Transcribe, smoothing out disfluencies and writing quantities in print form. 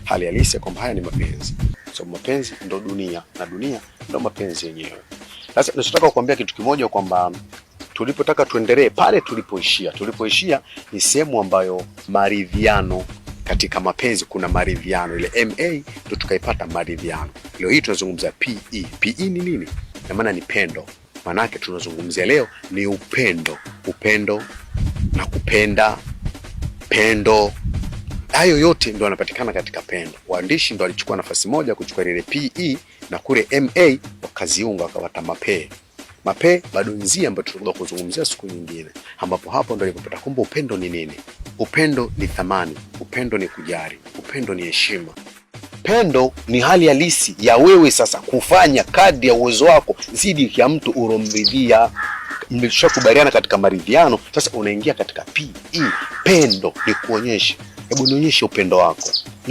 Hali halisi kwamba haya ni mapenzi, so mapenzi ndo dunia na dunia ndo mapenzi yenyewe. Sasa nachotaka kuambia kitu kimoja kwamba tulipotaka tuendelee pale tulipoishia, tulipoishia ni sehemu ambayo maridhiano katika mapenzi, kuna maridhiano ile ma ndo tukaipata maridhiano. Leo hii tunazungumza pe. Pe ni nini? Na maana ni pendo. Maanake tunazungumzia leo ni upendo, upendo na kupenda, pendo hayo yote ndo yanapatikana katika pendo. Waandishi ndo walichukua nafasi moja kuchukua ile PE na kule MA wakaziunga wakawata mapee. Mapee bado nzia ambayo tutakuja kuzungumzia siku nyingine, ambapo hapo ndo alipopata kumbe upendo ni nini. Upendo ni thamani, upendo ni kujali, upendo ni heshima. Pendo ni hali halisi ya wewe sasa kufanya kadri ya uwezo wako zidi ya mtu uromridhia. Mlishakubaliana katika maridhiano, sasa unaingia katika PE. Pendo ni kuonyesha, hebu nionyeshe upendo wako.